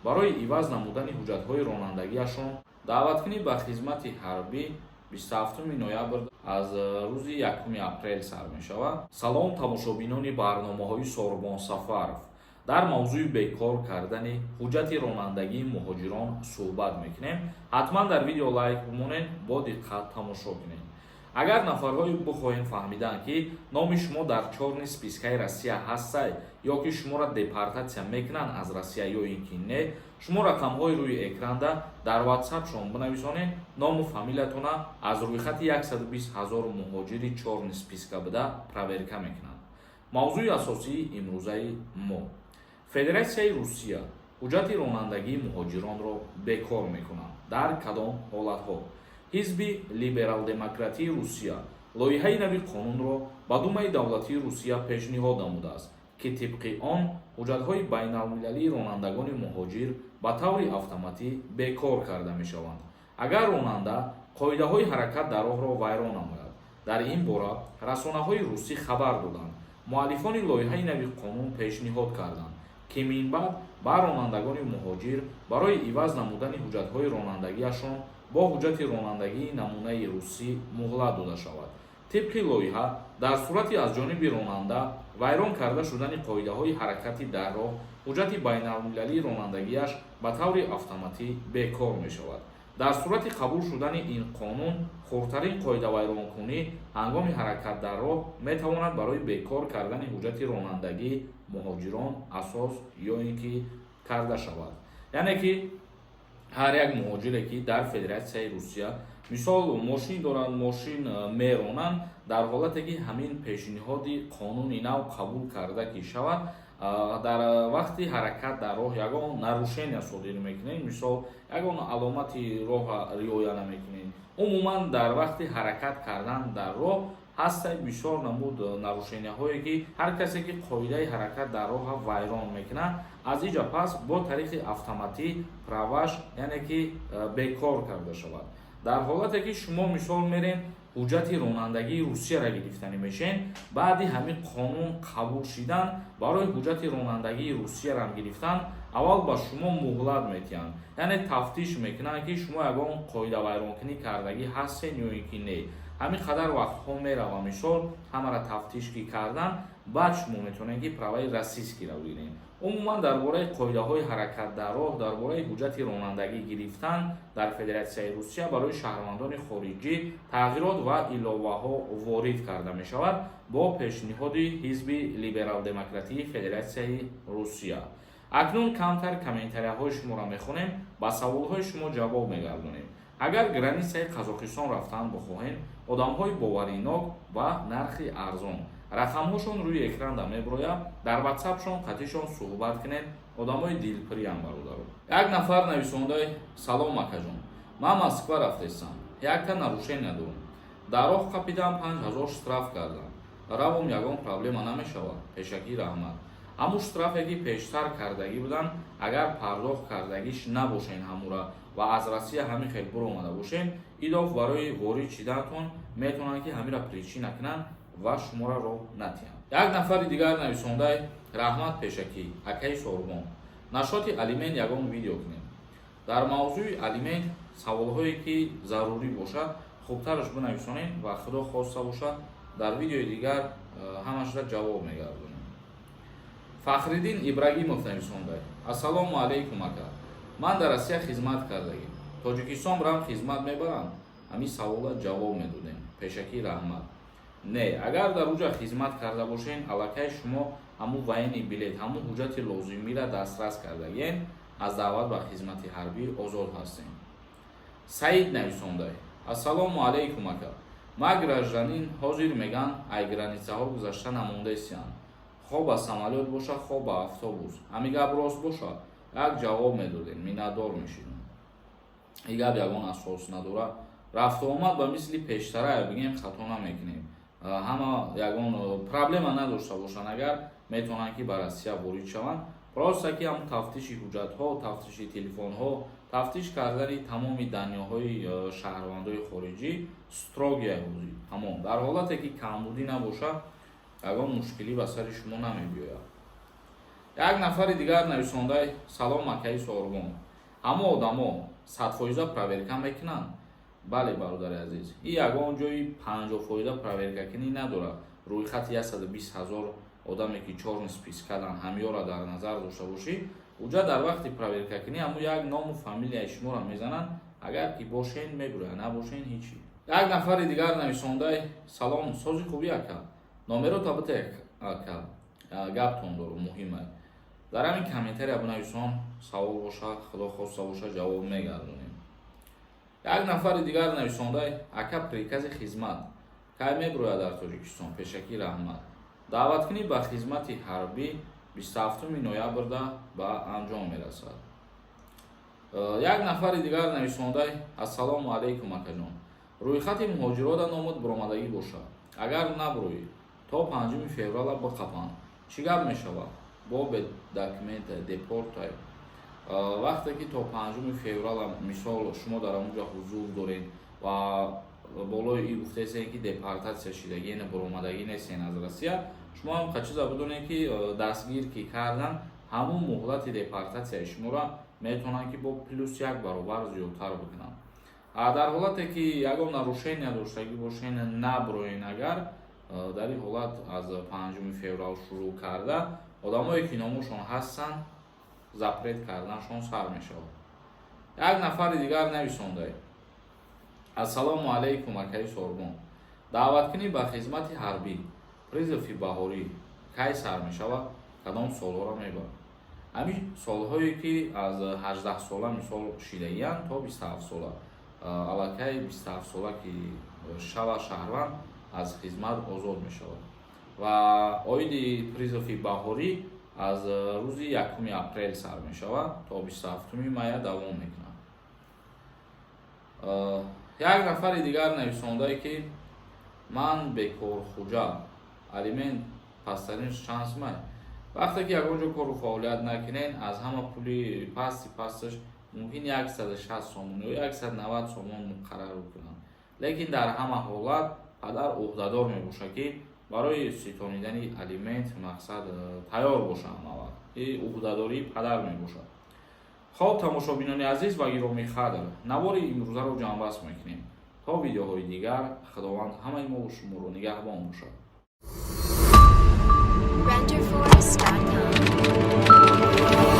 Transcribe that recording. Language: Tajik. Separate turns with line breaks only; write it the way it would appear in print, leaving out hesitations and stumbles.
Барои иваз намудани ҳуҷҷатҳои ронандагиашон даъваткунӣ ба хизмати ҳарбӣ 27 ноябр аз рӯзи 1 апрел сар мешавад. Салом, тамошобинони барномаҳои Сорбон Сафаров. Дар мавзӯи бекор кардани ҳуҷҷати ронандагии муҳоҷирон суҳбат мекунем. Ҳатман дар видео лайк бимонед, бо диққат тамошо кунед. Агар нафарҳое бихоҳем фаҳмидан, ки номи шумо дар чёрный спискаи Россия ҳастай ё ки шуморо депортатсия мекунанд аз Россия ё ин ки не, шумо рақамҳои рӯи экранда дар ватсапшон бинависонед ному фамилиятона, аз рӯйхати 120 ҳазор муҳоҷири чёрный списка буда проверка мекунанд. Мавзӯи асосии имрӯзаи мо: Федератсияи Русия ҳуҷҷати ронандагии муҳоҷиронро бекор мекунанд. Дар кадом ҳолатҳо? Ҳизби Либерал-демократии Русия лоиҳаи нави қонунро ба Думаи давлатии Русия пешниҳод намудааст, ки тибқи он ҳуҷҷатҳои байналмилалии ронандагони муҳоҷир ба таври автоматӣ бекор карда мешаванд, агар ронанда қоидаҳои ҳаракат дар роҳро вайрон намояд. Дар ин бора расонаҳои русӣ хабар доданд. Муаллифони лоиҳаи нави қонун пешниҳод карданд, ки минбаъд ба ронандагони муҳоҷир барои иваз намудани ҳуҷҷатҳои ронандагиашон бо ҳуҷҷати ронандагии намунаи русӣ муҳлат дода шавад. Тибқи лоиҳа, дар сурати аз ҷониби ронанда вайрон карда шудани қоидаҳои ҳаракати дар роҳ, ҳуҷҷати байналмилалии ронандагиаш ба таври автоматӣ бекор мешавад. Дар сурати қабул шудани ин қонун, хурдтарин қоидавайронкунӣ ҳангоми ҳаракат дар роҳ метавонад барои бекор кардани ҳуҷҷати ронандагии муҳоҷирон асос ё ин ки карда шавад. Яъне ки ҳар як муҳоҷире, ки дар Федератсияи Русия, мисол, мошин доранд, мошин меронанд, дар ҳолате ки ҳамин пешниҳоди қонуни нав қабул карда ки шавад, дар вақти ҳаракат дар роҳ ягон нарушения содир мекунед, мисол, ягон аломати роҳа риоя намекунед, умуман дар вақти ҳаракат кардан дар роҳ ҳастаи бисёр намуд нарушенияҳое, ки ҳар касе ки қоидаи ҳаракат дар роҳа вайрон мекунад, аз иҷа пас бо тариқи автоматӣ праваш, яъне ки, бекор карда шавад. Дар ҳолате ки шумо, мисол, мерен, ҳуҷҷати ронандагии Русияро гирифтанӣ мешен, баъди ҳамин қонун қабул шидан барои ҳуҷҷати ронандагии Русиярам гирифтан аввал ба шумо муҳлат метиҳанд, яъне тафтиш мекунанд, ки шумо ягон қоидавайронкунӣ кардагӣ ҳастен ё ин ки не. Ҳамин қадар вақтҳо мерава, мисол, ҳамаро тафтиш ки кардан, баъд шумо метавонед, ки праваи российскийро бигиред. Умуман, дар бораи қоидаҳои ҳаракат дар роҳ, дар бораи ҳуҷҷати ронандагӣ гирифтан дар Федератсияи Русия барои шаҳрвандони хориҷӣ тағйирот ва иловаҳо ворид карда мешавад бо пешниҳоди Ҳизби Либерал-демократии Федератсияи Русия. Акнун камтар комментарияҳои шуморо мехонем, ба саволҳои шумо ҷавоб мегардонем. Агар границаи Қазоқистон рафтан бихоҳем, одамҳои боваринок ва нархи арзон, рақамҳошон рӯи экранда меброяд, дар ватсапшон қатишон суҳбат кунед. Одамои дилпириям, бародаро. Як нафар нависондаи: «Салом, акаҷон, ман Москва рафтестам, якта нарушения дорам, дар роҳ қапидам, 5000 штраф кардам, равом, ягон проблема намешавад? Пешакӣ раҳмат». Ҳамун штрафе, ки пештар кардагӣ буданд, агар пардохт кардагиш набошен ҳамура ва аз Россия ҳамин хел буромада бошен, илов барои ворид шиданатон метавонанд, ки ҳамира причина кунанд ва шуморо роҳ натиҳанд. Як нафари дигар нависондай: «Раҳмат пешакӣ, акаи Сорбон, насчёти алимент ягон видео кунем». Дар мавзӯи алимент саволҳое, ки зарурӣ бошад, хубтараш бинависонем ва, Худо хоста бошад, дар видеои дигар ҳамашро ҷавоб мегардонем. Фахриддин Ибрагимов нависондай: «Ассалому алайкум, ака, ман дар Россия хизмат кардагим, Тоҷикистон барам хизмат мебарам? Ҳамин савола ҷавоб медодем, пешакӣ раҳмат». Не, агар дар уҷа хизмат карда бошен, аллакай шумо ҳамун военный билет, ҳамун ҳуҷҷати лозимиро дастрас кардагиен, аз даъват ба хизмати ҳарбӣ озод ҳастем. Саид нависондай: «Ассалому алайкум, ака, ман гражданин, ҳозир меган, ай границаҳо гузашта намондаистиянд, хо ба самолёт боша, хо ба автобус. Ҳамин гап рост боша, як ҷавоб медодем, миннатдор мешидем». Ин гап ягон асос надорад. Рафтуомад ба мисли пештара бигем, хато намекунем. Ҳама ягон проблема надошта бошанд, агар метавонанд, ки ба Россия ворид шаванд. Просто ки ҳам тафтиши ҳуҷҷатҳо, тафтиши телефонҳо, тафтиш кардани тамоми данныеҳои шаҳрвандои хориҷӣ строгий ҳамон. Дар ҳолате ки камбудӣ набошад, ягон мушкилӣ ба сари шумо намебиёяд. Як нафари дигар нависондай: «Салом, акаи Сорбон, ҳама одамо 100% проверка мекунанд?» Бале, бародари азиз, и ягон ҷои 50% проверкакунӣ надорад. Рӯйхати 120 000 одаме, ки чёрный спискадан, ҳамёра дар назар дошта бошӣ. Уҷа дар вақти проверкакунӣ ҳамун як ному фамилияи шуморо мезананд. Агар ки бошен, мебурад, набошен, ҳичи. Як нафари дигар нависондай: «Салом, сози хубӣ, ака, номерота бите, ака, гаптон дору муҳима». Дар ҳамин комментария бинависон, савол боша, худо хоста боша, ҷавоб мегардонем. Як нафари дигар нависондай: «Ака, прикази хизмат кай мебурояд дар Тоҷикистон? Пешакӣ раҳмат». Даъваткунӣ ба хизмати ҳарбӣ 27 ноябрда ба анҷом мерасад. Як нафари дигар нависондай: «Ассалому алайкум, акаҷон, рӯйхати муҳоҷирода номуд буромадагӣ бошад, агар набуроӣ, то 5 феврала биқапанд, чӣ гап мешавад? Бо бе документа депортай?» Вақте ки то 5 феврала, мисол, шумо дар онҷа ҳузур доред ва болои и гуфтаесен, ки депортатсия шидагӣ, яъне буромадагӣ нестен аз Россия, шумо ҳам чиза бидонед, ки дастгир ки кардан, ҳамун муҳлати депортатсияи шуморо метавонанд, ки бо плюс як баробар зиёдтар бикунанд. Дар ҳолате ки ягон нарушения доштагӣ бошен, набуроен, агар дар ин ҳолат аз 5 феврал шурӯъ карда, одамое ки номошон ҳастанд, запрет карданашон сар мешавад. Як нафари дигар нависондай: «Ассалому алайкум, акаи Сорбон, даъваткунӣ ба хизмати ҳарбӣ, призыви баҳорӣ кай сар мешавад? Кадом солҳоро мебарад?» Ҳамин солҳое ки аз 18 сола, мисол, шидагиянд то 27 сола. Аллакай 27 сола ки шава, шаҳрванд аз хизмат озод мешавад. Ва оиди призыви баҳорӣ аз рӯзи 1 апрел сар мешавад, то 27 мая давом мекунад. Як нафари дигар нависондае, ки ман бекорхуҷа, алимент пасттарин чанд сумай? Вақте ки ягон ҷо кору фаъолият накунен, аз ҳама пули пасти пасташ мумкин 160 сомон ё 190 сомон муқаррар кунанд. Лекин дар ҳама ҳолат падар ӯҳдадор мебошад, ки барои ситонидани алимент, мақсад, тайёр боша ҳама вақт. И ӯҳдадории падар мебошад. Хоб, тамошобинони азиз ва гиромӣ қадр, навори имрӯзаро ҷамъбаст мекунем. То видеоҳои дигар Худованд ҳамаи мову шуморо нигаҳбон бошад.
Renderforest.com.